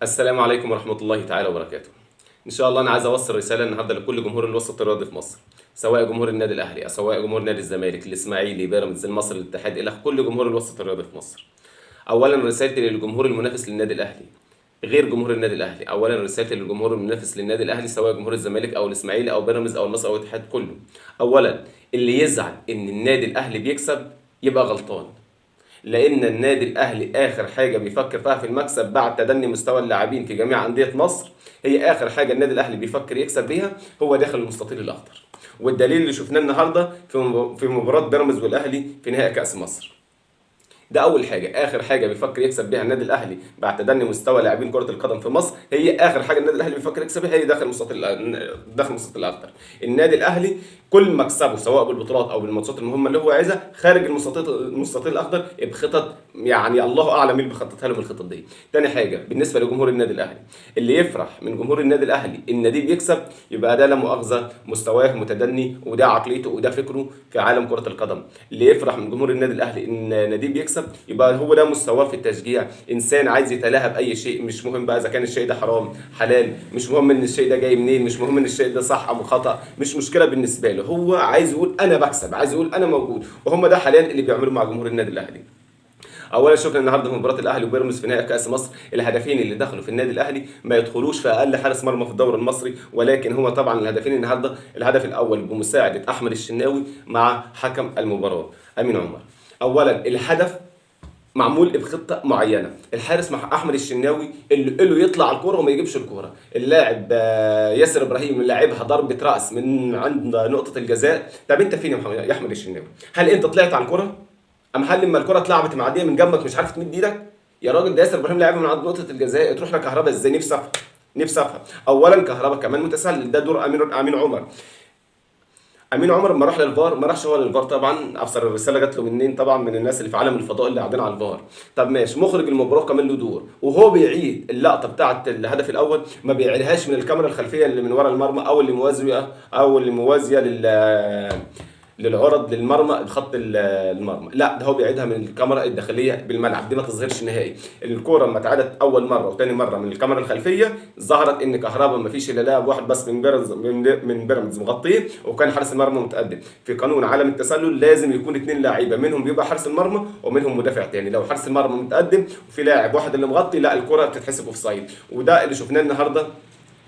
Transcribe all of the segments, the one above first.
السلام عليكم ورحمة الله تعالى وبركاته. إن شاء الله أنا عايز أوصل رسالة النهاردة لكل جمهور الوسط الرياضي في مصر، سواء جمهور النادي الأهلي، سواء جمهور نادي الزمالك، الإسماعيلي، بيراميدز، المصري، الاتحاد، إلى كل جمهور الوسط الرياضي في مصر. أولا رسالتي للجمهور المنافس للنادي الأهلي، غير جمهور النادي الأهلي، أولا رسالتي للجمهور المنافس للنادي الأهلي سواء جمهور الزمالك أو الإسماعيلي أو بيراميدز أو المصري أو الاتحاد كله. أولا اللي يزعل إن النادي الأهلي بيكسب يبقى غلطان. لان النادي الاهلي اخر حاجة بيفكر فيها في المكسب بعد تدني مستوى اللاعبين في جميع اندية مصر، هي اخر حاجة النادي الاهلي بيفكر يكسب بيها هو داخل المستطيل الاخضر. والدليل اللي شفناه النهارده في مباراة بيراميدز والاهلي في نهائي كاس مصر. ده اول حاجة، اخر حاجة بيفكر يكسب بيها النادي الاهلي بعد تدني مستوى لاعبين كره القدم في مصر، هي اخر حاجة النادي الاهلي بيفكر يكسب بيها هي داخل المستطيل الاخضر. النادي الاهلي كل مكسبه سواء بالبطولات او بالماتشات المهمة اللي هو عايزها خارج المستطيل الاخضر بخطط، يعني الله اعلم مين بيخططها له بالخطط دي. تاني حاجة بالنسبة لجمهور النادي الاهلي، اللي يفرح من جمهور النادي الاهلي ان النادي بيكسب يبقى ده لا مؤاخذة مستواه متدني، وده عقليته وده فكرة في عالم كره القدم. اللي يفرح من جمهور النادي الاهلي ان نادي بيكسب يبقى هو ده مستواه في التشجيع. انسان عايز يتلاهى باي شيء، مش مهم بقى اذا كان الشيء ده حرام حلال، مش مهم ان الشيء ده جاي منين، مش مهم ان الشيء ده صح او خطا، مش مشكلة بالنسبة له، هو عايز يقول انا بكسب، عايز يقول انا موجود. وهم ده حاليا اللي بيعملوه مع جمهور النادي الاهلي. اولا شفنا النهارده في مباراة الاهلي وبيراميدز في نهائي كاس مصر، الهدفين اللي دخلوا في النادي الاهلي ما يدخلوش في اقل حارس مرمى في الدوري المصري، ولكن هو طبعا الهدفين النهارده، الهدف الاول بمساعدة احمد الشناوي مع حكم المباراة امين عمر. اولا الهدف معمول بخطه معينة، الحارس مع احمد الشناوي اللي له يطلع على الكورة وما يجيبش الكورة، اللاعب ياسر ابراهيم لاعبها ضربه راس من عند نقطة الجزاء. طب انت فين يا محمد يا احمد الشناوي؟ هل انت طلعت على الكورة؟ ام هل لما الكره اتلعبت معدية من جنبك مش عارف تمد ايدك؟ يا راجل ده ياسر ابراهيم لعبها من عند نقطة الجزاء، تروح لكهربا ازاي؟ نفسي افهم، نفسي افهم. اولا كهربا كمان متسلل، ده دور امين عمر. امين عمر لما راح للفار ما راحش هو للفار طبعا، ابصر الرسالة جات له منين طبعا، من الناس اللي في عالم الفضاء اللي قاعدين على الفار. طب ماشي، مخرج المباراة كمان له دور، وهو بيعيد اللقطة بتاعه الهدف الاول ما بيعيدهاش من الكاميرا الخلفية اللي من ورا المرمى او اللي موازية للعرض للمرمى بخط المرمى، لا ده هو بيعيدها من الكاميرا الداخلية بالملعب، دي ما تظهرش نهائي. الكورة لما اتعادت اول مرة وثاني مرة من الكاميرا الخلفية ظهرت ان كهربا ما فيش الا لاعب واحد بس من بيراميدز من بيراميدز مغطيه، وكان حارس المرمى متقدم. في قانون عالم التسلل لازم يكون اثنين لعيبة، منهم بيبقى حارس المرمى ومنهم مدافع تاني. لو حارس المرمى متقدم وفي لاعب واحد اللي مغطي، لا الكره بتتحسب offside. وده اللي شفناه النهارده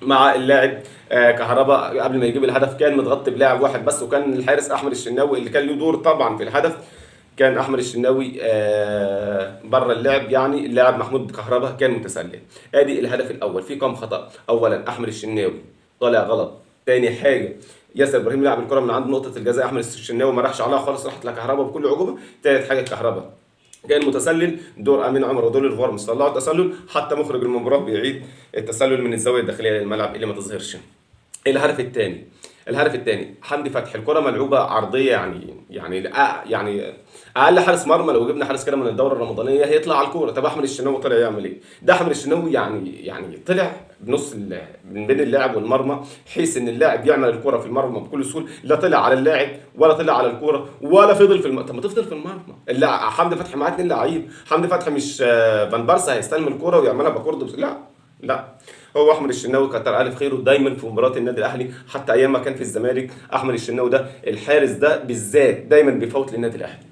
مع اللاعب كهربا قبل ما يجيب الهدف كان متغطي بلاعب واحد بس، وكان الحارس احمد الشناوي اللي كان له دور طبعا في الهدف. كان احمد الشناوي بره اللعب، يعني اللاعب محمود كهربا كان متسلل. ادي الهدف الاول في كام خطا. اولا احمد الشناوي طالع غلط. تاني حاجة ياسر ابراهيم لعب الكره من عند نقطة الجزاء، احمد الشناوي ما راحش عليها خالص، راحت لكهربا بكل عجوبه. تالت حاجة كهربا كان متسلل، دور امين عمر ودور الفار مش طلعوا التسلل، حتى مخرج المباراة بيعيد التسلل من الزاوية الداخلية للملعب اللي ما تظهرش. الهدف الثاني، الهدف الثاني حمدي فتحي الكره ملعوبه عرضية، يعني اقل حارس مرمى لو جبنا حارس كده من الدورة الرمضانية هيطلع على الكورة. طب احمد الشناوي طلع يعمل ايه؟ ده احمد الشناوي يعني طلع بنص من بين اللاعب والمرمى، بحيث ان اللاعب يعمل الكره في المرمى بكل سهولة، لا طلع على اللاعب ولا طلع على الكورة ولا فضل في طب ما تفضل في المرمى. حمدي فتحي معاه اثنين لعيب، حمدي فتحي مش فان بارسا هيستلم الكورة ويعملها backward، لا لا، هو احمد الشناوي كتر الف خيره دايما في مباريات النادي الاهلي، حتى ايام ما كان في الزمالك احمد الشناوي ده الحارس ده بالذات دايما بيفوت للنادي الاهلي.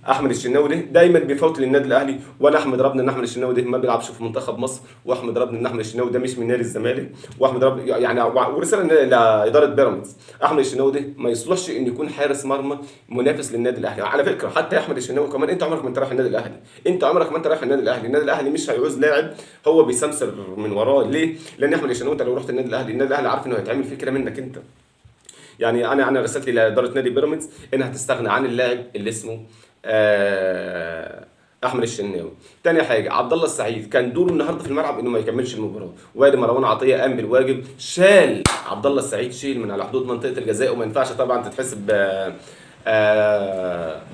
احمد الشناوي ده دايما بيفوت للنادي الاهلي، وانا احمد ربنا ان احمد الشناوي ده ما بيلعبش في منتخب مصر، واحمد ربنا ان احمد الشناوي ده مش من نادي الزمالك، واحمد رب يعني ورسالة لادارة بيراميدز، احمد الشناوي ده ما يصلحش ان يكون حارس مرمى منافس للنادي الاهلي. على فكرة حتى احمد الشناوي كمان انت عمرك ما انت رايح النادي الاهلي، انت عمرك ما انت رايح النادي الاهلي، النادي الاهلي مش هيعوز لاعب هو بيسمسر من وراه. ليه؟ لان احمد الشناوي انت لو رحت النادي الاهلي، النادي الاهلي عارف انه هيتعمل فيه كده منك انت. يعني انا رسالتي لادارة نادي بيراميدز انها تستغنى عن اللاعب اللي اسمه احمد الشناوي. تاني حاجة عبد الله السعيد كان دوره النهارده في الملعب انه ما يكملش المباراة، وادي مروان عطية قام بالواجب، شال عبد الله السعيد شيل من على حدود منطقة الجزاء، وما ينفعش طبعا تتحسب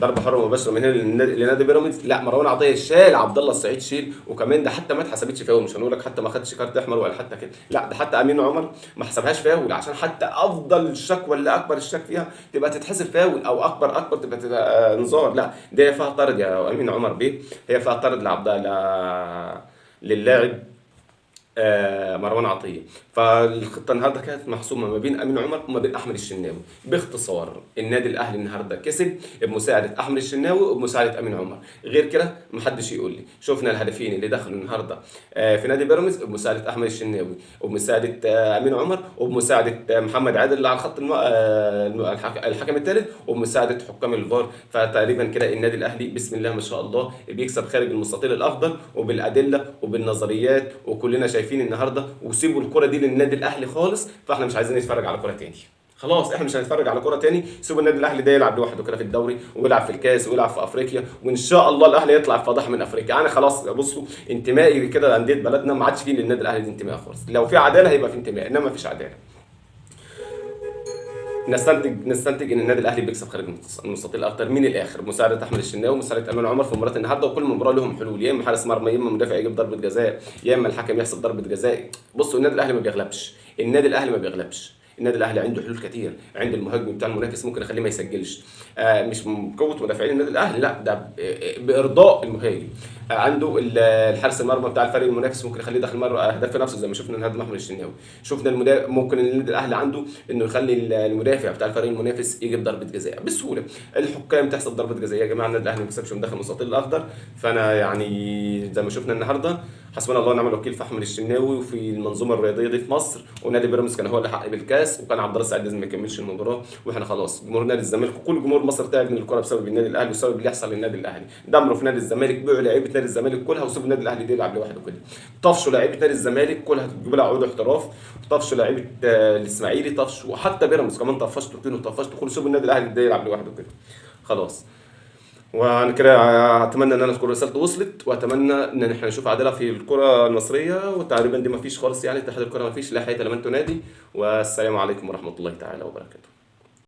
ضربه حره مباشرة من هنا لنادي بيراميدز. لا مروان عطية شال عبد الله السعيد شيل، وكمان ده حتى ما اتحسبتش فاول، مش هنقول لك حتى ما خدش كارت احمر ولا حتى كده، لا ده حتى امين عمر ما حسبهاش فاول، عشان حتى افضل شكوى اللي اكبر الشك فيها تبقى تتحسب فاول، او اكبر تبقى انذار، لا ده فيها طرد يا امين عمر بيه، هي فيها طرد لعبد للاعب مروان عطية. فالخطه النهارده كانت محسومة ما بين امين عمر وما بين احمد الشناوي. باختصار النادي الاهلي النهارده كسب بمساعدة احمد الشناوي وبمساعده امين عمر، غير كده محدش يقول لي. شفنا الهدفين اللي دخلوا النهارده في نادي بيراميدز بمساعدة احمد الشناوي وبمساعده امين عمر وبمساعده محمد عادل اللي على الخط الحكم الثالث وبمساعده حكام الفار. فتقريبا كده النادي الاهلي بسم الله ما شاء الله بيكسب خارج المستطيل الاخضر وبالادله وبالنظريات، وكلنا شايفين النهارده. وسيبوا الكره دي للنادي الاهلي خالص، فاحنا مش عايزين نتفرج على كره تاني، خلاص احنا مش هنتفرج على كره تاني. سيبوا النادي الاهلي ده يلعب لوحده كده في الدوري، ويلعب في الكاس، ويلعب في افريقيا، وان شاء الله الاهلي يطلع فضح من افريقيا. انا خلاص بصوا انتمائي كده لانديه بلدنا ما عادش فيه للنادي الاهلي ده انتماء خالص. لو في عدالة هيبقى في انتماء، انما ما فيش عدالة. نستنتج ان النادي الاهلي بيكسب خارج المستطيل الاخضر من الاخر، مساعدة احمد الشناوي ومساعدة امين عمر في مباراة النهارده. وكل مباراة لهم حلول، يا اما حارس مرمى، يا اما مدافع يجيب ضربه جزاء، يا اما الحكم يحسب ضربه جزاء. بصوا النادي الاهلي ما بيغلبش، النادي الاهلي ما بيغلبش، النادي الاهلي عنده حلول كتير. عند المهاجم بتاع المنافس ممكن يخليه ما يسجلش، مش من قوة مدافعين النادي الاهلي، لا ده بارضاء المهاجم. عنده الحارس المرمى بتاع الفريق المنافس ممكن يخليه داخل مرة اهداف في نفسه زي ما شفنا النهارده احمد الشناوي. شفنا المدافع ممكن النادي الاهلي عنده انه يخلي المدافع بتاع الفريق المنافس يجيب ضربه جزاء بسهولة، الحكام تحسب ضربه جزاء. يا جماعة النادي الاهلي ما بيكسبش من داخل المستطيل الاخضر. فانا يعني زي ما شفنا النهارده حسبنا الله ونعم الوكيل في احمد الشناوي وفي المنظومة الرياضية دي في مصر. ونادي بيراميدز كان هو اللي حق بالكاس، وكان عبد الله السعيد لازم ما يكملش المباراة. واحنا خلاص جمهور نادي الزمالك وكل جمهور مصر تعب من الكورة بسبب النادي الاهلي وبسبب اللي يحصل للنادي الاهلي. دمروا في نادي الزمالك، بيعوا لعيبة نادي الزمالك كلها وسيبوا النادي الاهلي ده يلعب لوحده كده. طفشوا لعيبة نادي الزمالك كلها، تجيب لها عقود احتراف. طفشوا لعيبة الاسماعيلي، طفشوا، وحتى بيراميدز كمان طفشتوا كده وطفشتوا كل. سيبوا النادي الاهلي ده يلعب لوحده كده خلاص. وانا كده اتمنى ان انا تكون رسالتي وصلت، واتمنى ان احنا نشوف عدالة في الكره المصرية. وتقريبا دي ما فيش خالص، يعني اتحاد الكره ما فيش، لا حياه لمن تنادي. والسلام عليكم ورحمة الله تعالى وبركاته.